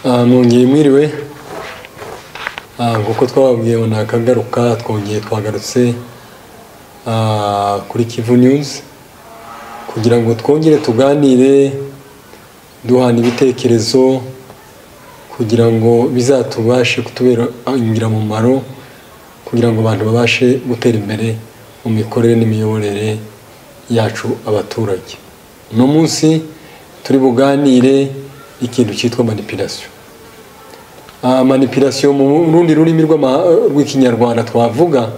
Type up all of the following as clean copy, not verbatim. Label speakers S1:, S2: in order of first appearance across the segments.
S1: Mwongeye mwiriwe, nkuko twababwiye ngo nakagaruka, twongeye twagarutse kuri Kivu News kugira ngo twongere tuganire, duhana ibitekerezo kugira ngo bizatubashe kutubera ingirakamaro, kugira ngo abantu babashe gutera imbere mu mikorere n'imiyoborere yacu abaturage. Uno munsi turi buganire ikintu cyitwa manipulation. Manipulation mu rundi rurimi rw'Ikinyarwanda twavuga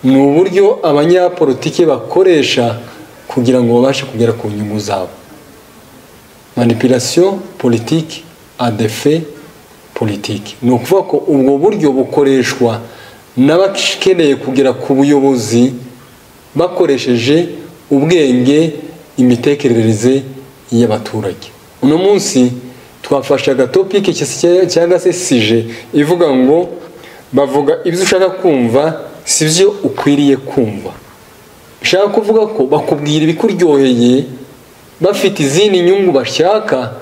S1: ni uburyo abanyapolitike bakoresha kugira ngo babashe kugera ku nyungu zabo. Manipulation politique à des fins politiques. Ni ukuvuga ko ubwo buryo bukoreshwa n'abakeneye kugera ku buyobozi bakoresheje ubwenge, imitekerereze y'abaturage. Uno munsi twafashe agatopic cyangwa se sujet ivuga ngo bavuga ibyo ushaka kumva si byo ukwiriye kumva. Bishaka kuvuga ko bakubwira ibikuryoheye bafite izindi nyungu bashaka,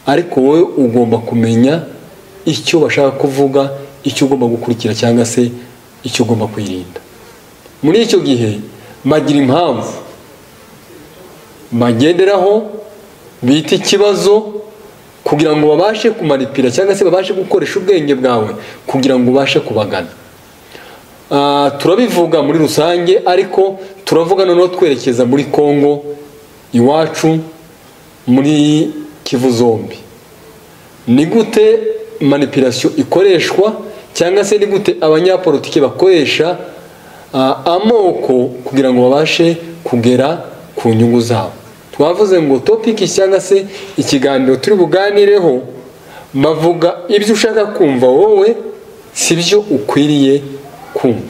S1: ariko wowe ugomba kumenya icyo bashaka kuvuga, icyo ugomba gukurikira cyangwa se icyo ugomba kwirinda. Muri icyo gihe bagira impamvu bagenderaho bita ikibazo kugira ngo babashe kumanipira cyangwa se babashe gukoresha ubwenge bwawe kugira ngo ubashe kubagana. Turabivuga muri rusange, ariko turavuga noneho twerekeza muri Kongo iwacu muri Kivu zombi. Ni gute manipulation ikoreshwa cyangwa se ni gute abanyapolitiki bakoresha amoko kugira ngo babashe kugera ku nyungu zabo. Twavuze ngo topic cyangwa se ikiganiro turi buganireho bavuga ibyo ushaka kumva wowe si byo ukwiriye kumva.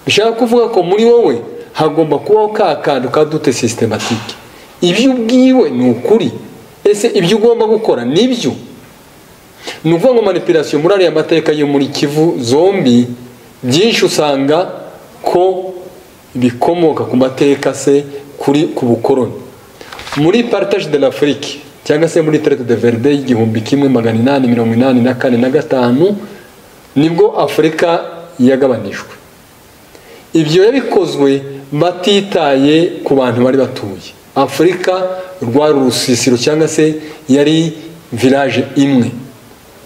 S1: Bishaka kuvuga ko muri wowe hagomba kubaho ka kantu ka doute systématique. Ibyo ubwiwe ni ukuri, ese ibyo ugomba gukora nibyo? Ni ukuvuga ngo manipulation muri ariya mateka yo muri Kivu zombi byinshi usanga ko bikomoka ku mateka se kuri ku bukoroni. Muri partage de l'Afrique cyangwa se muri traité de Verdun 1884 na 5 nibwo Afurika yagabanijwe. Ibyo yabikozwe batitaye ku bantu bari batuye. Afurika rwari urusisiro cyangwa se yari village imwe,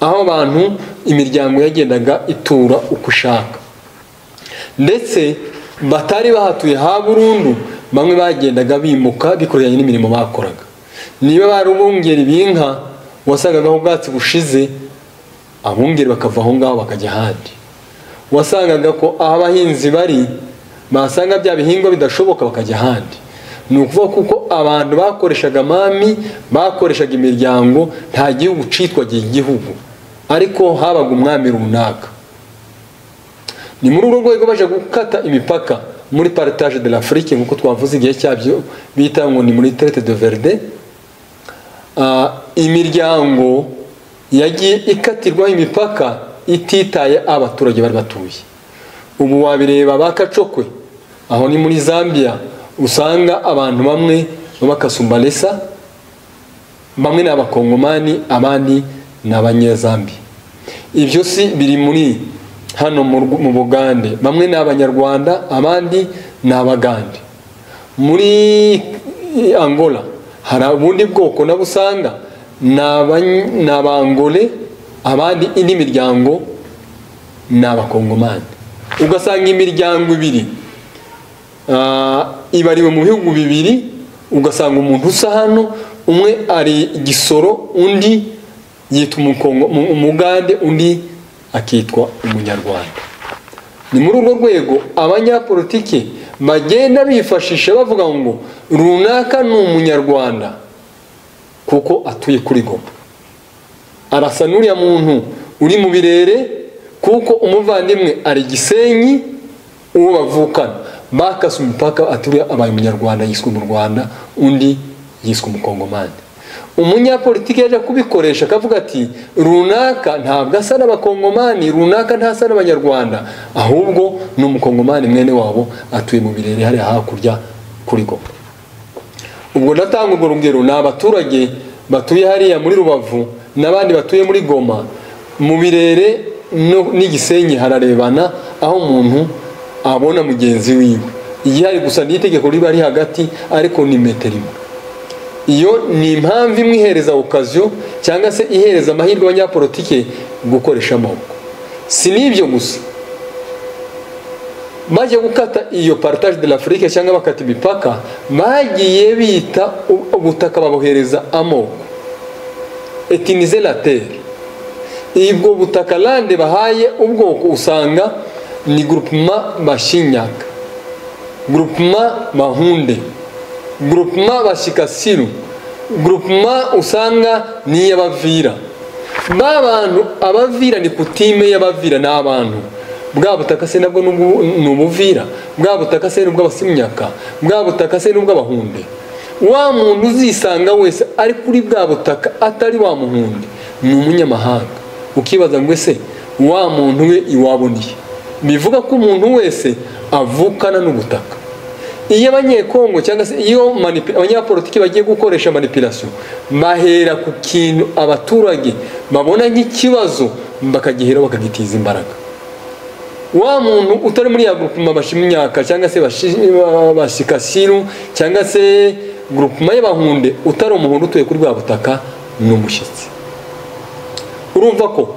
S1: aho abantu imiryango yagendaga itura uko ushaka, ndetse batari bahatuye ha burundu, bamwe bagendaga bimuka bikoranye n'imirimo bakoraga. Niba bari ubungeri b'inka wasangaga aho ubwatsi bushize abungeri bakava aho ngaho bakajya ahandi. Wasangaga ko aho abahinzi bari basanga bya bihingwa bidashoboka bakajya ahandi. Ni ukuvuga kuko abantu bakoreshaga amami, bakoreshaga imiryango, nta gihugu citwaga igihugu, ariko habaga umwami runaka. Ni muri urwo rwego baje gukata imipaka muri partage de l'Afrique nkuko twavuze igihe cyabyo bita ngo ni muri traité de Verdun. Imiryango yagiye ikatirwaho imipaka ititaye abaturage bari batuye. Ubu wabireba bakacokwe aho ni muri Zambia, usanga abantu bamwe b'Abakasumbalesa, bamwe ni Abakongomani, abandi ni Abanyazambia. Ibyo si biri muri hano mu Bugande, bamwe ni Abanyarwanda, abandi ni Abagande. Muri Angola hari ubundi bwoko nabo usanga ni Abangole, abandi indi miryango ni Abakongomani. Ugasanga imiryango ibiri ibariwe mu bihugu bibiri, ugasanga umuntu usa hano umwe ari Gisoro, undi yitwa Umugande, undi akitwa Umunyarwanda. Ni muri urwo rwego abanyapolitiki bagenda bifashisha bavuga ngo runaka ni Umunyarwanda kuko atuye kuri Goma, arasa n'uriya muntu uri mu Birere kuko umuvandimwe ari Gisenyi, uwo bavukana bakase umupaka aturiye abaye Umunyarwanda yiswe mu Rwanda, undi yiswe Umukongomani. Umunyapolitiki yaje kubikoresha akavuga ati runaka ntabwo asa n'Abakongomani, runaka ntasa n'Abanyarwanda, ahubwo ni Umukongomani mwene wabo atuye mu Birere hariya hakurya kuri Goma. Ubwo ndatanga urwo rugero, ni abaturage batuye hariya muri Rubavu n'abandi batuye muri Goma, mu Birere n'igisenyi hararebana, aho umuntu abona mugenzi wiwe. Igihari gusa ni itegeko riba ari hagati, ariko ni metero imwe. Iyo ni impamvu imwe ihereza occasion cyangwa se ihereza amahirwe abanyapolitike gukoresha amaboko. Si n'ibyo gusa, baje gukata iyo partage de l'Afrique cyangwa bakata imipaka, bagiye bita ubutaka babohereza amoko, ethniser la terre. Ibwo butaka lande bahaye ubwoko usanga ni groupement Bashinyaka, groupement Bahunde, groupement Bashikasiru, groupement usanga ni y'Abavira. Ba bantu Abavira ni kutime y'Abavira n'abantu. Bwa butaka se nabwo ni ubuvira, bwa butaka se n'ubw'Abasinyaka, bwa butaka se n'ubw'Abahunde. Wa muntu uzisanga wese ari kuri bwa butaka atari wa muhunde ni umunyamahanga. Ukibaza ngo ese wa muntu we iwaboniye? Bivuga ko umuntu wese avukana n'ubutaka. Iyo abanyekongo cyangwa se iyo abanyapolitiki bagiye gukoresha manipulation, bahera ku kintu abaturage babona nk'ikibazo bakagihera bakagitiza imbaraga. Wa muntu utari muri ya groupement Bashimyaka cyangwa se Bashikasiru cyangwa se groupement y'Abahunde, utari umuhundu utuye kuri bwa butaka ni umushyitsi. Urumva ko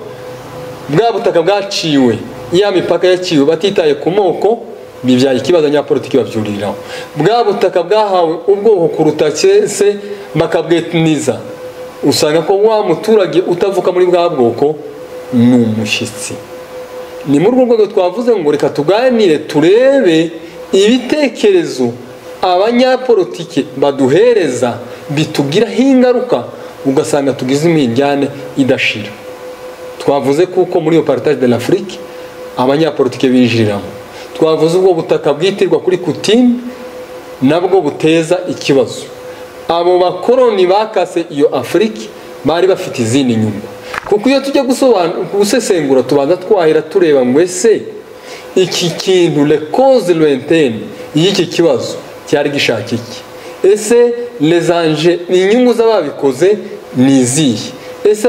S1: bwa butaka bwaciwe, ya mipaka yaciwe batitaye ku moko, bibyaye ikibazo abanyapolitiki babyuririraho. Bwa butaka bwahawe ubwoko kuruta se bakabwetniza, usanga ko wa muturage utavuka muri bwa bwoko ni umushyitsi. Ni muri urwo rwego twavuze ngo reka tuganire turebe ibitekerezo abanyapolitiki baduhereza bitugiraho ingaruka, ugasanga tugize imijyane idashira. Twavuze kuko muri iyo partage de l'Afrique abanyapolitiki binjiriramo. Twavuze ubwo butaka bwitirwa kuri Kutime nabwo buteza ikibazo. Abo bakoroni bakase iyo Afrique bari bafite izindi nyungu. Kuko iyo tujya gusesengura tubanza twahera tureba ngo ese iki kintu les causes lointaines y'iki kibazo cyari gishaka iki? Ese les enjeux, inyungu z'ababikoze ni izihe? Ese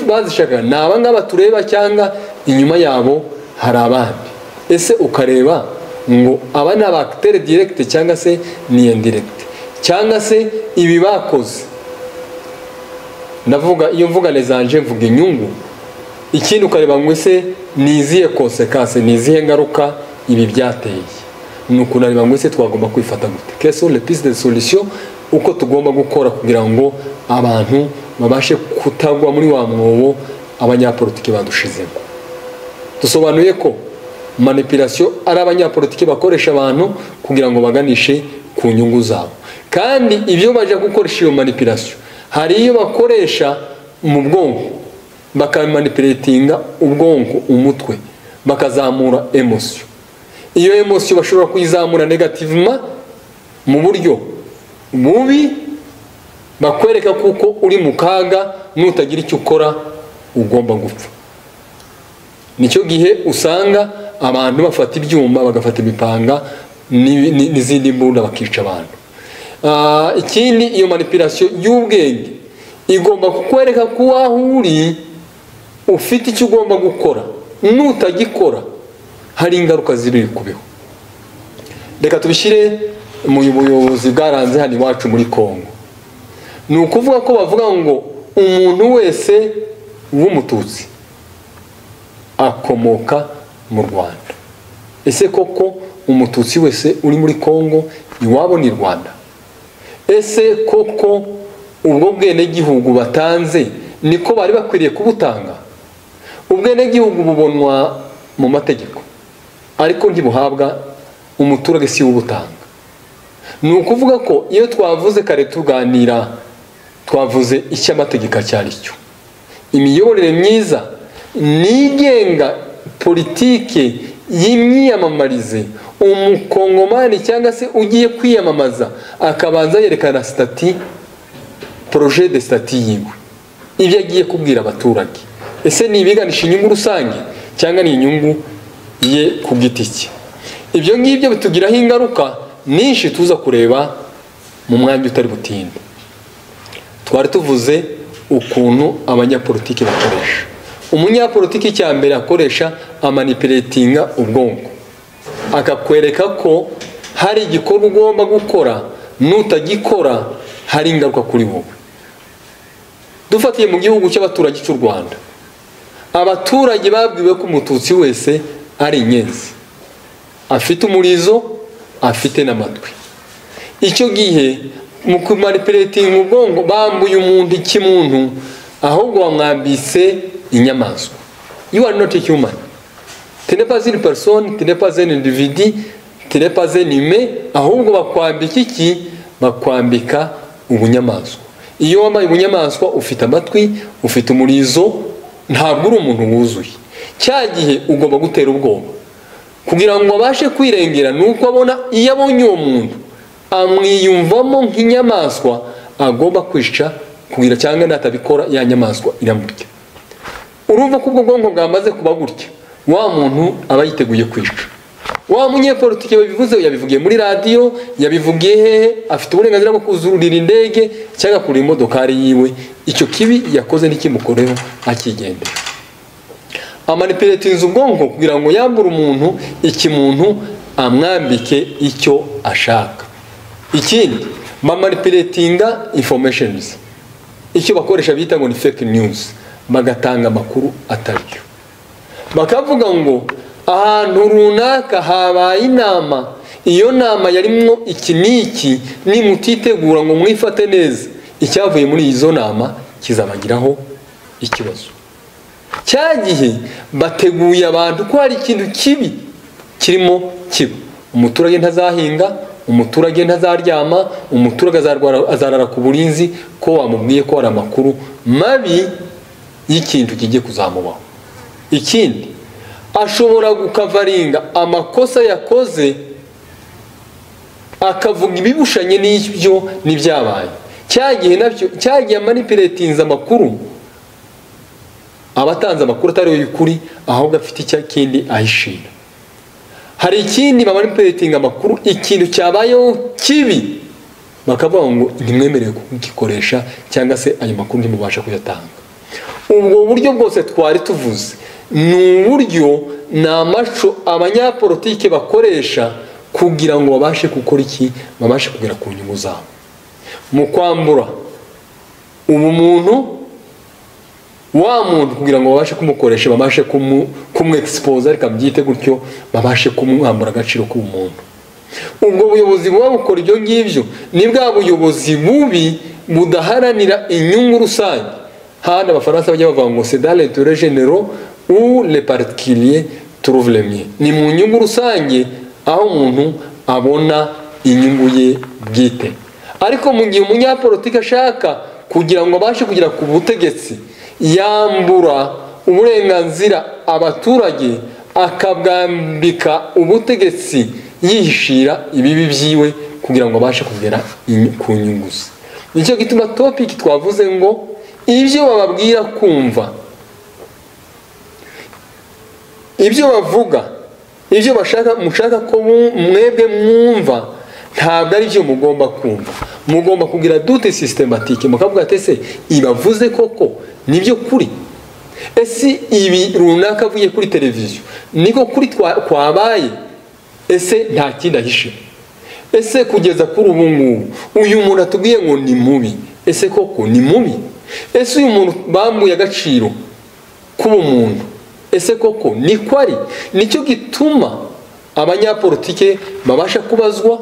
S1: bazishaka ni aba ngaba tureba cyangwa inyuma yabo hari abandi? Ese ukareba ngo aba ni aba acteurs direct cyangwa se ni indirect, cyangwa se ibi bakoze. Ndavuga iyo mvuga les enjeux mvuga inyungu. Ikindi ukareba ngo ese ni izihe conséquences, ni izihe ngaruka ibi byateye. Nuko nareba ngo ese twagomba kwifata gute, quelles sont les pistes de solution, uko tugomba gukora kugira ngo abantu babashe kutagwa muri wa mwobo abanyapolitiki badushizemo. Dusobanuye ko manipulation ari abanyapolitiki bakoresha abantu kugira ngo baganishe ku nyungu zabo. Kandi ibyo baje gukoresha iyo manipulation, hari iyo bakoresha mu bwonko, bakamanipulatinga ubwonko, umutwe, bakazamura emotion. Iyo emotion bashobora kuyizamura negativement mu buryo bubi, bakwereka kuko uri mu kaga, nutagira icyo ukora ugomba gupfa. Nicyo gihe usanga abantu bafata ibyuma, bagafata imipanga n'izindi mbunda bakica abantu. Ikindi iyo manipulation y'ubwenge igomba kukwereka ko aho uri ufite icyo ugomba gukora, nutagikora hari ingaruka ziri kubeho. Reka tubishyire mu buyobozi bwaranze hano iwacu muri Kongo. Ni ukuvuga ko bavuga ngo umuntu wese w'umututsi akomoka mu Rwanda. Ese koko umututsi wese uri muri Kongo iwabo ni Rwanda? Ese koko ubwo bwenegihugu batanze niko bari bakwiriye kubutanga? Ubwenegihugu bubonwa mu mategeko, ariko ntibuhabwa umuturage, si ubutanga. Ni ukuvuga ko iyo twavuze kare tuganira, twavuze icyo amategeko cyari cyo. Imiyoborere myiza nigenga politike y'imyiyamamarize. Umukongomani cyangwa se ugiye kwiyamamaza akabanza yerekana statut, projet de statut yiwe, ibyo agiye kubwira abaturage. Ese ni ibiganisha inyungu rusange cyangwa ni inyungu ye ku giti cye? Ibyo ngibyo bitugiraho ingaruka nyinshi tuza kureba mu mwanya utari butinde. Twari tuvuze ukuntu abanyapolitiki bakoresha. Umunyapolitiki cya mbere akoresha amanipulatinga ubwonko, akakwereka ko hari igikorwa ugomba gukora, nutagikora hari ingaruka kuri wowe. Dufatiye mu gihugu cy'abaturage cy'u Rwanda, abaturage babwiwe ko umututsi wese ari inyenzi, afite umurizo, afite n'amatwi. Icyo gihe mu kumanipulatinga ubwonko bambuye umuntu ikimuntu, ahubwo bamwambise inyamaswa. You are not a human. Tu n'es pas une personne, tu n'es pas un individu, tu n'es pas un humain, ahubwo bakwambika iki? Bakwambika ubunyamaswa. Iyo wambaye ubunyamaswa ufite amatwi, ufite umurizo, ntabwo uri umuntu wuzuye. Cya gihe ugomba gutera ubwoba kugira ngo abashe kwirengera. Nuko abona iyo abonye uwo muntu amwiyumvamo nk'inyamaswa agomba kwica kugira, cyangwa natabikora ya nyamaswa iramurya. Urumva ko ubwo bwonko bwamaze kuba gutya, wa muntu aba yiteguye kwica. Wa munyepolitike babivuze, yabivugiye muri radiyo, yabivugiye hehe, afite uburenganzira bwo kuzurira indege cyangwa kuri imodokari yiwe. Icyo kibi yakoze ntikimukoreho, akigendera. Amanipulatinze ubwonko kugira ngo yambure umuntu ikimuntu, amwambike icyo ashaka. Ikindi, bamanipulatinga informations, icyo bakoresha bita ngo ni fake news, bagatanga amakuru atariyo. Bakavuga ngo ahantu runaka habaye inama, iyo nama yarimwo iki n'iki, nimutitegura ngo mwifate neza, icyavuye muri izo nama kizabagiraho ikibazo. Cya gihe bateguye abantu ko hari ikintu kibi kirimo kiba. Umuturage ntazahinga, umuturage ntazaryama, umuturage azarara ku burinzi, ko wamubwiye ko hari amakuru mabi y'ikintu kigiye kuzamubaho. Ikindi, ashobora gukavaringa amakosa yakoze, akavuga ibibushanye n'ibyo n'ibyabaye. Cya gihe nabyo, cya gihe manipulatinze amakuru, abatanze amakuru atari y'ukuri, ahubwo afite icya kindi ahishira. Hari ikindi, bamanipulatinga amakuru, ikintu cyabayeho kibi bakavuga ngo ntimwemerewe kugikoresha, cyangwa se ayo makuru ntimubasha kuyatanga. Ubwo buryo bwose twari tuvuze ni uburyo, ni amaco abanyapolitike bakoresha kugira ngo babashe gukora iki? Babashe kugera ku nyungu zabo mu kwambura ubumuntu wa muntu, kugira ngo babashe kumukoresha, babashe kumwexpose, ariko byite gutyo, babashe kumwambura agaciro k'umuntu. Ubwo buyobozi buba bukora ibyo ngibyo ni bwa buyobozi bubi budaharanira inyungu rusange. Hano Abafaransa bajya bavuga ngo c'est dans l'intérêt général où les particuliers trouvent le mieux. Ni mu nyungu rusange aho umuntu abona inyungu ye bwite. Ariko mu gihe umunyapolitiki ashaka kugira ngo abashe kugera ku butegetsi, yambura uburenganzira abaturage, akabwambika ubutegetsi, yihishira ibibi byiwe kugira ngo abashe kugera ku nyungu ze. Nicyo gituma topic twavuze ngo ibyo bababwira kumva, ibyo bavuga, ibyo bashaka mushaka ko mwebwe mwumva, ntabwo ari byo mugomba kumva. Mugomba kugira doute systématique, mukavuga ati ese ibavuze koko nibyo kuri? Ese ibi runaka avuye kuri televiziyo niko kuri kwabaye? Ese nta kindi ahishe? Ese kugeza kuri ubu ngubu uyu muntu atubwiye ngo ni mubi, ese koko ni mubi? Ese uyu muntu bambuye agaciro k'ubumuntu, ese koko niko ari? Nicyo gituma abanyapolitike babasha kubazwa,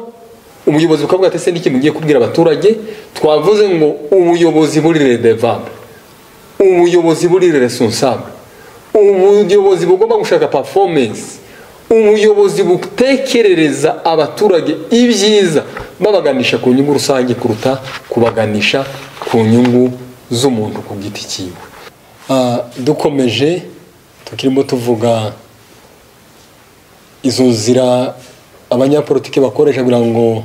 S1: ubuyobozi bukavuga ati ese niki mugiye kubwira abaturage? Twavuze ngo ubuyobozi buri redevable, ubuyobozi buri responsable, ubuyobozi bugomba gushaka performance, ubuyobozi butekerereza abaturage ibyiza, babaganisha ku nyungu rusange kuruta kubaganisha ku nyungu z'umuntu ku giti cyiwe. Dukomeje tukirimo tuvuga izo nzira abanyapolitiki bakoresha kugira ngo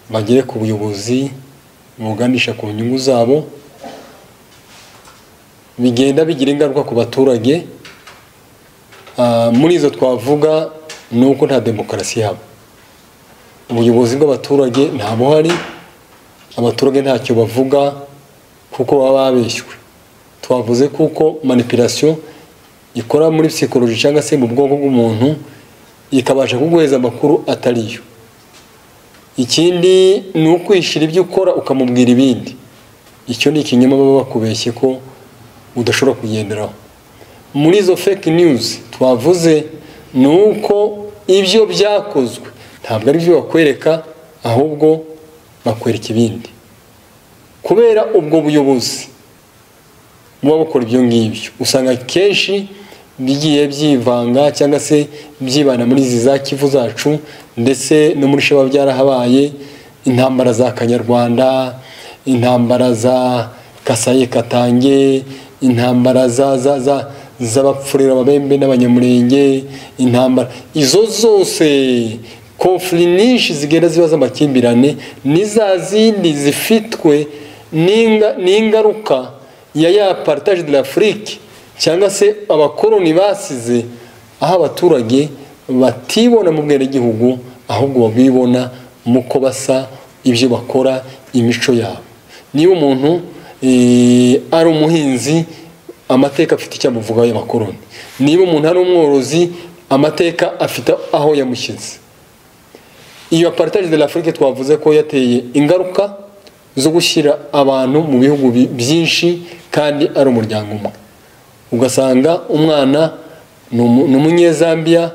S1: bagere ku buyobozi buganisha ku nyungu zabo, bigenda bigira ingaruka ku baturage. Muri izo twavuga ni uko nta demokarasi yabo, ubuyobozi bw'abaturage nta buhari. Abaturage ntacyo bavuga kuko baba babeshywe. Twavuze kuko manipulation ikora muri psychologie cyangwa se mu bwonko bw'umuntu, ikabasha kuguheza amakuru atariyo. Ikindi ni ukwishira ibyo ukora ukamubwira ibindi. Icyo ni ikinyoma baba bakubeshye ko udashobora kugenderaho. Muri izo fake news twavuze ni uko ibyo byakozwe ntabwo ari byo bakwereka, ahubwo bakwereka ibindi. Kubera ubwo buyobozi buba bukora ibyo ngibyo, usanga kenshi bigiye byivanga cyangwa se byibana muri izi za Kivu zacu, ndetse no muri Shaba byarahabaye intambara za Kanyarwanda, intambara za Kasaye Katange, intambara za za za z'abapfurira ababembe n'abanyamurenge, intambara izo zose conflit nyinshi zigenda ziba z'amakimbirane ni za zindi zifitwe n'ingaruka ya partage de l'Afrique cyangwa se abakoloni basize, aho abaturage batibona mu bwenegihugu ahubwo babibona muko basa, ibyo bakora, imico yabo. Niba umuntu ari umuhinzi, amateka afite icyo amuvugaho y'abakoloni. Niba umuntu ari umworozi, amateka afite aho yamushyize. Iyo partage de l'Afrique twavuze ko yateye ingaruka zo gushyira abantu mu bihugu byinshi kandi ari umuryango umwe. Ugasanga umwana ni umunyezambiya,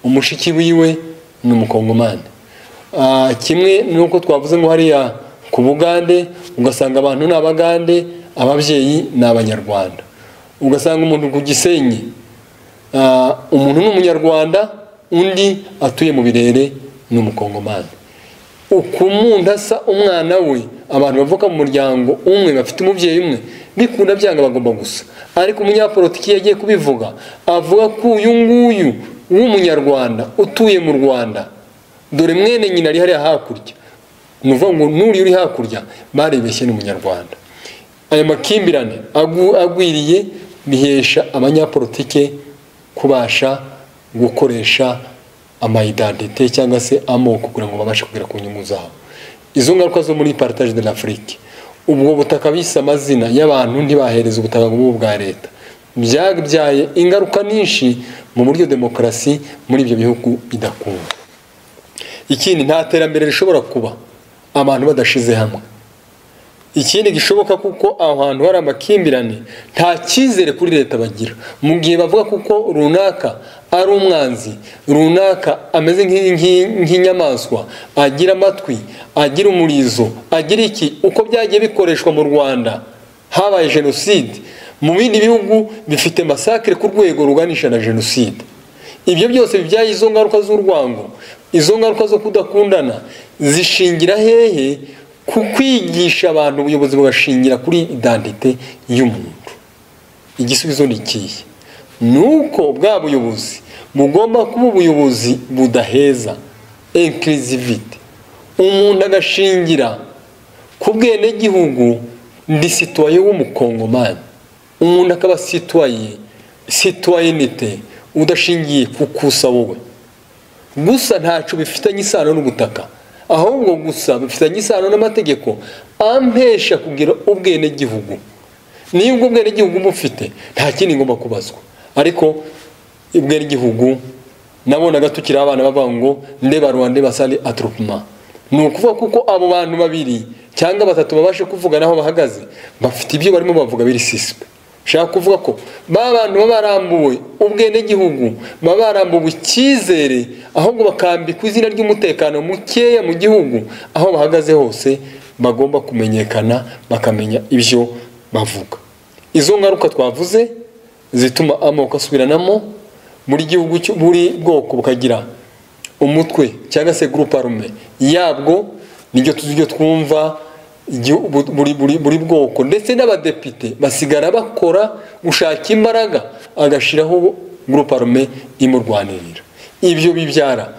S1: umushiki wiwe ni umukongomani. Kimwe nuko twavuze ngo hariya ku Bugande, ugasanga abantu ni abagande, ababyeyi ni abanyarwanda. Ugasanga umuntu ku Gisenyi, umuntu ni umunyarwanda, undi atuye mu Birere ni umukongomani. Uko umuntu asa umwana we, abantu bavuka mu muryango umwe bafite umubyeyi umwe, bikunda byanga bagomba gusa. Ariko umunyapolitiki yagiye kubivuga, avuga ko uyu nguyu w'umunyarwanda utuye mu Rwanda, dore mwene nyina ari hariya hakurya, ni ukuvuga ngo n'uri uri hakurya barebeshye n'umunyarwanda. Aya makimbirane agwiriye bihesha abanyapolitike kubasha gukoresha amayidentite cyangwa se amoko kugira ngo babashe kugera ku nyungu zabo. Izo ngaruka zo muri partage de l'Afrique, ubwo butaka bise amazina y'abantu ntibahereza ubutaka bwa leta, byabyaye ingaruka nyinshi mu buryo demokarasi muri ibyo bihugu idakunda. Ikindi, nta terambere rishobora kuba abantu badashize hamwe. Ikindi gishoboka kuko aho hantu hari amakimbirane nta cyizere kuri leta bagira. Mu gihe bavuga kuko runaka ari umwanzi, runaka ameze nk'inyamaswa, agira amatwi, agira umurizo, agira iki, uko byagiye bikoreshwa mu Rwanda habaye jenoside, mu bindi bihugu bifite masakre ku rwego ruganisha na jenoside. Ibyo byose bibyaye izo ngaruka z'urwango, izo ngaruka zo kudakundana zishingira hehe? Ku kwigisha abantu ubuyobozi bugashingira kuri identite y'umuntu. Igisubizo ni ikihe? Nuko bwa buyobozi bugomba kuba ubuyobozi budaheza, inclusivity. Umuntu agashingira ku bwenegihugu, ndi citoyen w'umukongomani, umuntu akaba citoyen, citoyenneté udashingiye ku kusa wowe gusa, ntaco bifitanye isano n'ubutaka, ahubwo gusa bifitanye isano n'amategeko ampesha kugira ubwenegihugu. Niyo ubwo bwenegihugu mufite nta kindi ngomba kubazwa. Ariko ubwenegihugu nabonaga tukiri abana bavuga ngo ndeba Rwanda basali attroupement, ni ukuvuga kuko abo bantu babiri cyangwa batatu babashe kuvuga naho bahagaze bafite ibyo barimo bavuga biri sispe. Shaka kuvuga ko ba bantu babarambuwe ubwenegihugu, babarambuwe icyizere, ahubwo bakambikwa izina ry'umutekano mukeya mu gihugu, aho bahagaze hose bagomba kumenyekana, bakamenya ibyo bavuga. Izo ngaruka twavuze zituma amoko asubiranamo muri gihugu, buri bwoko bukagira umutwe cyangwa se groupe armée yabwo, nibyo tuzijyo twumva buri bwoko, ndetse n'abadepite basigara bakora gushaka imbaraga agashiraho groupe armée imurwanirira. Ibyo bibyara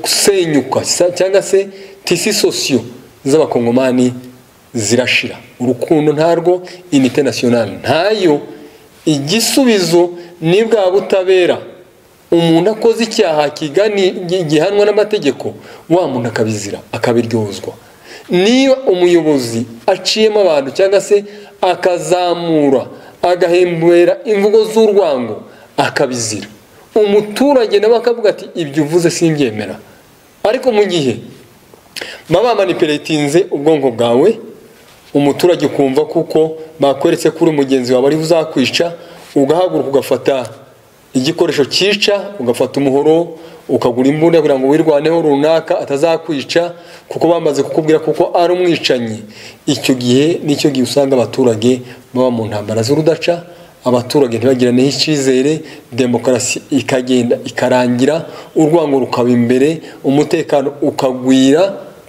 S1: gusenyuka cyangwa se tisi sociaux z'abakongomani zirashira. Urukundo ntarwo, unité nationale ntayo. Igisubizo ni bwa butabera. Umuntu akoze icyaha kigani gihanwa n'amategeko, wa muntu akabizira akabiryozwa. Niba umuyobozi aciyemo abantu cyangwa se akazamura agahembera imvugo z'urwango akabizira, umuturage nawe akavuga ati ibyo uvuze simbyemera. Ariko mu gihe baba manipulatinze ubwonko bwawe, umuturage ukumva kuko bakweretse kuri mugenzi wawe ari uzakwica, ugahaguruka ugafata igikoresho cyica, ugafata umuhoro, ukagura imbunda kugira ngo wirwaneho runaka atazakwica, kuko bamaze kukubwira kuko ari umwicanyi. Icyo gihe nicyo gihe usanga abaturage baba mu ntambara z'urudaca, abaturage ntibagiraneho icyizere, demokarasi ikagenda ikarangira, urwango rukaba imbere, umutekano ukagwira,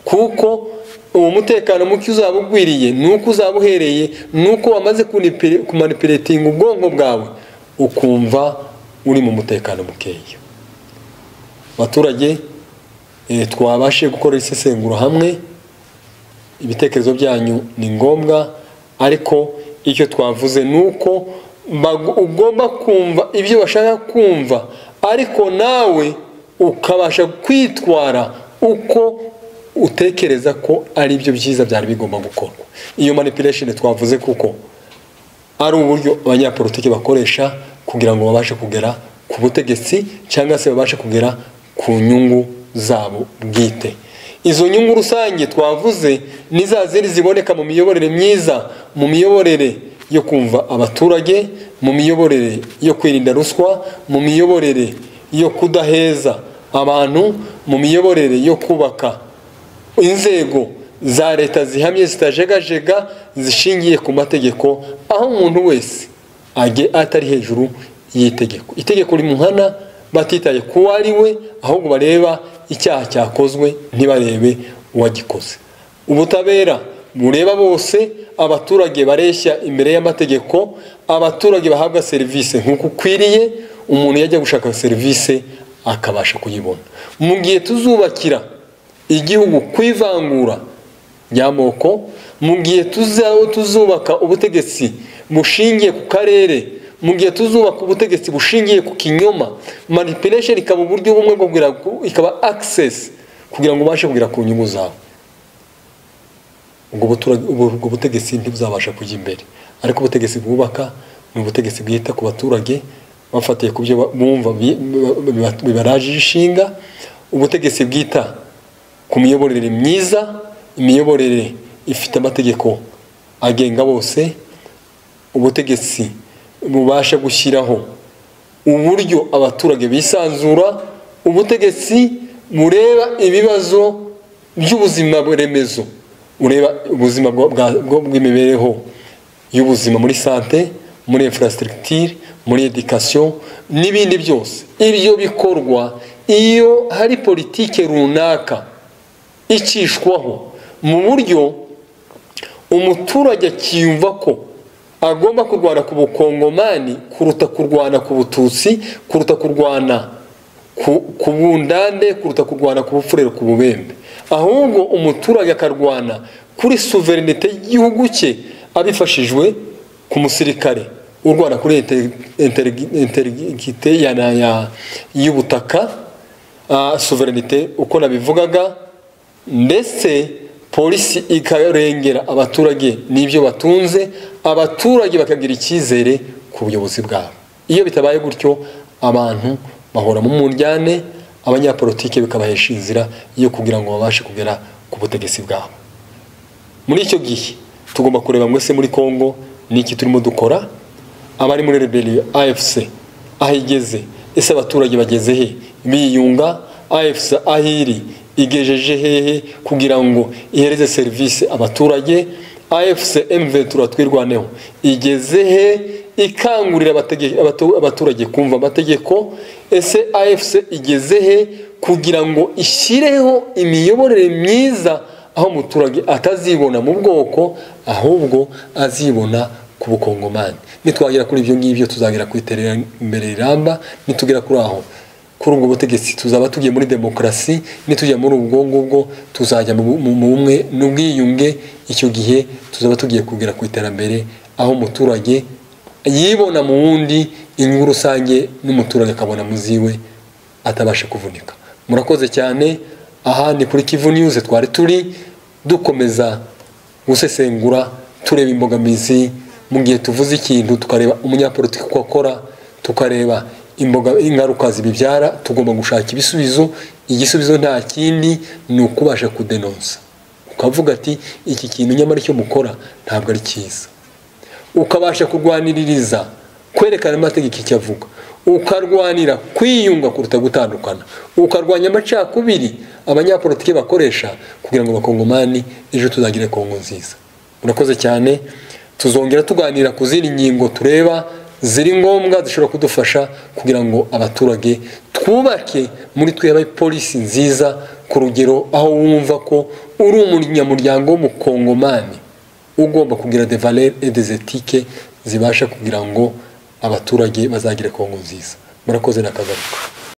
S1: kuko uwo mutekano muke uzaba ugwiriye nuko uzaba uhereye nuko wamaze kumanipulatinga ubwonko bwawe ukumva uri mu mutekano mukeya. Abaturage twabashe gukora isesengura hamwe, ibitekerezo byanyu ni ngombwa, ariko icyo twavuze nuko ugomba kumva ibyo bashaka kumva, ariko nawe ukabasha kwitwara uko utekereza ko ari byo byiza byari bigomba gukorwa. Iyo manipulation twavuze kuko ari uburyo abanyapolitiki bakoresha kugira ngo babashe kugera ku butegetsi cyangwa se babashe kugera ku nyungu zabo bwite. Izo nyungu rusange twavuze ni za zindi ziboneka mu miyoborere myiza, mu miyoborere yo kumva abaturage, mu miyoborere yo kwirinda ruswa, mu miyoborere yo kudaheza abantu, mu miyoborere yo kubaka inzego za leta zihamye zitajegajega zishingiye ku mategeko, aho umuntu wese atari hejuru y'itegeko. Itegeko rimuhana batitaye ku ari we, ahubwo bareba icyaha cyakozwe ntibarebe uwagikoze. Ubutabera bureba bose, abaturage bareshya imbere y'amategeko, abaturage bahabwa serivisi nk'uko ukwiriye, umuntu yajya gushaka serivisi akabasha kuyibona. Mu gihe tuzubakira igihugu kwivangura ry'amoko, mu gihe tuzubaka ubutegetsi bushingiye ku karere, mu gihe tuzubaka ubutegetsi bushingiye ku kinyoma, manipulation ikaba uburyo bumwe bwo kugira, ikaba access kugira ngo ubashe kugera ku nyungu zawe, ubwo butegetsi ntibuzabasha kujya imbere. Ariko ubutegetsi bwubaka ni ubutegetsi bwita ku baturage bafatiye ku byo bumva bibaraje ishinga, ubutegetsi bwita ku miyoborere myiza, imiyoborere ifite amategeko agenga bose, ubutegetsi bubasha gushyiraho uburyo abaturage bisanzura, ubutegetsi bureba ibibazo by'ubuzima remezo, ureba ubuzima bw'imibereho y'ubuzima muri sante, muri infrastructure, muri education n'ibindi byose. Ibyo bikorwa iyo hari politike runaka icishwaho mu buryo umuturage akiyumva ko agomba kurwana ku bukongomani kuruta kurwana ku bututsi, kuruta kurwana ku bundande, kuruta kurwana ku bufurero, ku bubembe, ahubwo umuturage akarwana kuri souveraineté y'igihugu cye abifashijwe ku musirikare urwana kuri integrité y'ubutaka, souveraineté uko nabivugaga, ndetse polisi ikarengera abaturage n'ibyo batunze, abaturage bakagira icyizere ku buyobozi bwabo. Iyo bitabaye gutyo abantu bahora mu mundyane, abanyapolitike bikabahesha inzira yo kugira ngo babashe kugera ku butegetsi bwabo. Muri icyo gihe tugomba kureba ngo ese muri Kongo niki turimo dukora, abari muri rebellion AFC aho igeze, ese abaturage bageze he biyunga, AFC ahiri igejeje hehe kugira ngo ihereze service abaturage, AFC M23 twirwaneho igeze he ikangurira abaturage kumva amategeko, ese AFC igeze he kugira ngo ishyireho imiyoborere myiza aho umuturage atazibona mu bwoko ahubwo azibona ku bukongomani. Nitwagera kuri ibyo ngibyo tuzagera ku iterambere riramba. Nitugera kuri aho kuri ubwo butegetsi tuzaba tugiye muri demokarasi, nitujya muri ubwo ngubwo tuzajya mu bumwe n'ubwiyunge. Icyo gihe tuzaba tugiye kugera ku iterambere aho umuturage yibona mu wundi, inyungu rusange n'umuturage akabona muziwe atabasha kuvunika. Murakoze cyane. Aha ni kuri Kivu News twari turi. Dukomeza gusesengura, tureba imbogamizi mu gihe tuvuze ikintu, tukareba umunyapolitiki uko akora, tukareba ingaruka zibibyara. Tugomba gushaka ibisubizo. Igisubizo nta kindi, ni ukubasha kudenonsa, ukavuga ati iki kintu nyamara icyo mukora ntabwo ari cyiza, ukabasha kurwaniririza kwerekana amategeko icyo avuga, ukarwanira kwiyunga kuruta gutandukana, ukarwanya amacakubiri abanyapolitiki bakoresha kugira ngo abakongomani ejo tuzagire Kongo nziza. Murakoze cyane. Tuzongera tuganira ku zindi ngingo tureba ziri ngombwa zishobora kudufasha kugira ngo abaturage twubake muri twe polisi nziza ku rugero aho wumva ko uri umunyamuryango w'umukongomani ugomba kugira des valeurs et des éthiques zibasha kugira ngo abaturage bazagire Kongo nziza. Murakoze, nakagaruka.